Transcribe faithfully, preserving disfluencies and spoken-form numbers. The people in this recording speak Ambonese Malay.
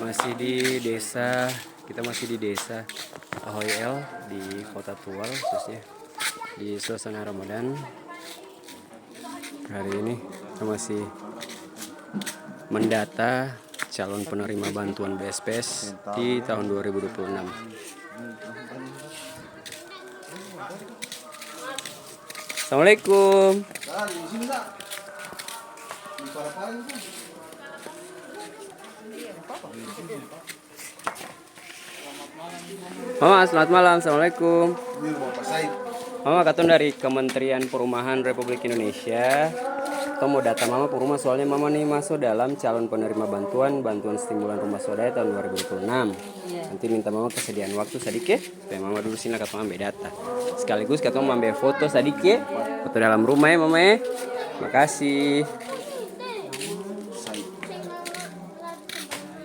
Masih di desa, kita masih di desa Ahoy El di Kota Tual, khususnya di suasana Ramadan. Hari ini kita masih mendata calon penerima bantuan B S P S di tahun dua ribu dua puluh enam. Assalamualaikum. Mama, selamat malam. Assalamualaikum. Mama, katong dari Kementerian Perumahan Republik Indonesia. Katong mo data Mama pung rumah, soalnya Mama nih maso dalam calon penerima bantuan, bantuan stimulan rumah swadaya tahun dua ribu dua puluh enam. Iya. Nanti minta Mama kesediaan waktu sadiki, supaya Mama dudu sini, katong ambe data. Sekaligus katong ambe foto sadiki, foto dalam rumah ya, Mama ya. Makasih.